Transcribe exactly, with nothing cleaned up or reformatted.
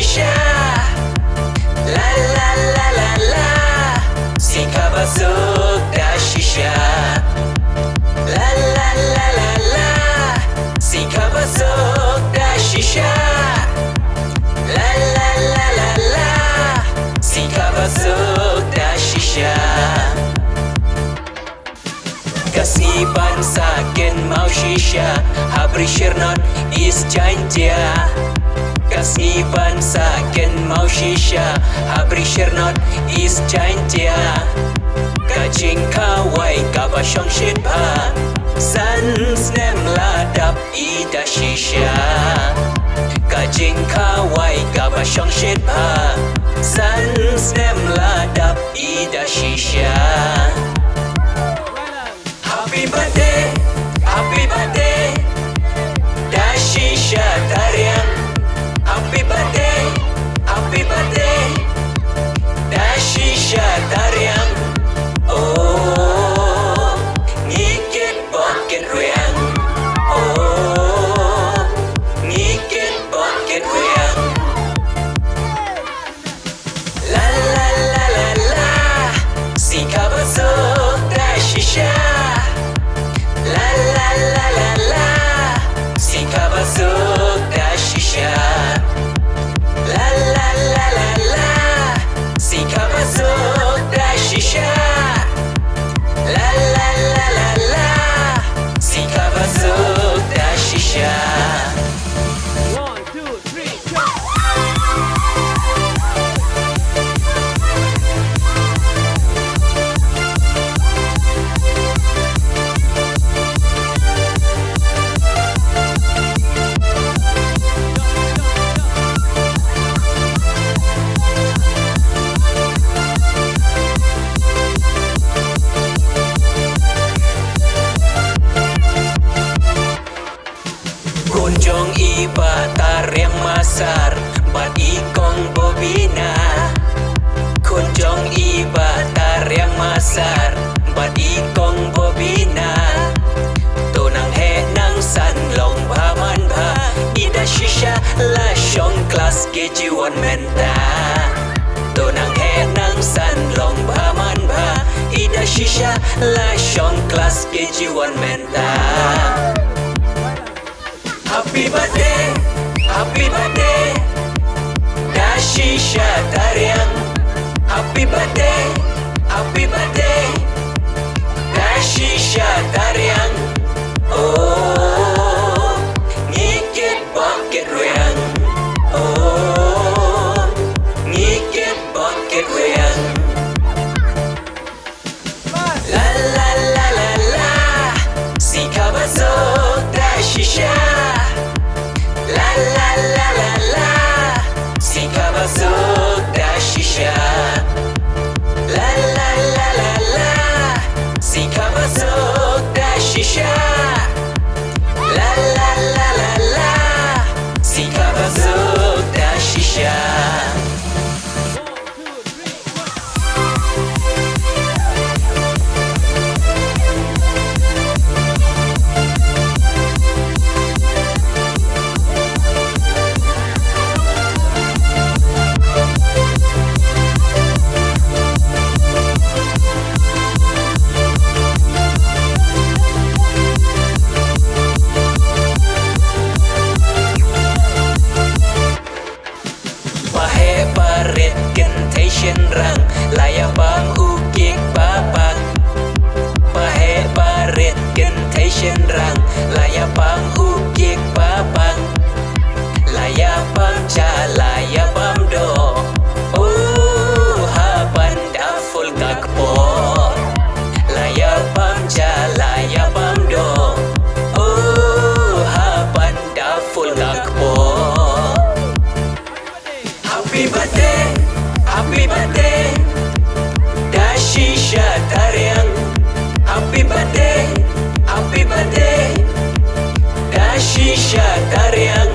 shisha. La la la la la. Sikha ba suk da shisha. La la la la la. Sikha ba suk da shisha. La la la la la. Sikha ba suk da shisha. Ka sngi ban sa kynmaw shisha ha Bri Shyrnot East Jaintia. Ka sngi ban sa kynmaw shisha ha Bri Shyrnot East Jaintia. Ka jingkhawai kaba shongshit bha san snem la dap i da shisha. Ka jingkhawai kaba shongshit bha san snem la dap i da shisha. Happy birthday, happy birthday. Da shisha tariang. Happy birthday, happy birthday. Da shisha tariang. Oh, ngi kit bok kit riang. Oh, ngi kit bok kit riang. La la la la la. Sikha ba suk da shisha. La la la la la. Sikha ba suk da shisha. La la la la la. Sikha ba suk da shisha. La la la la la. Sikha ba suk da shisha. One, two, three, go! Khun jong i Bah Tariang Masar bad i Kong Bobina. Khun jong i Bah Tariang Masar bad i Kong Bobina. To nang heh nang san long bha man bha, i da shisha la shong klas K G one mynta. To nang heh nang san long bha man bha, i da shisha la shong klas K G one mynta. Happy birthday, happy birthday. Da shisha tariang. Happy birthday, happy birthday. Da shisha tariang. Oh, ngi kit bok kit riang. Oh, ngi kit bok kit riang. La la la la la. Sikha ba suk da shisha. La la la la la. Sikha ba suk da shisha. La la la la la. Sikha ba suk da shisha. La la la la la. Sikha ba suk da shisha. Paheh parit kynthei shynrang, la ïa bam u kik ba bang. Paheh parit kynthei shynrang, la ïa bam u kik ba bang. La ïa bam ja, la ïa bam doh. Oh, ha ban da full ka kpoh. La ïa bam ja, la ïa bam doh. Oh, ha ban da full ka kpoh. Happy birthday, happy birthday. Da shisha tariang. Happy birthday, happy birthday. Da shisha tariang.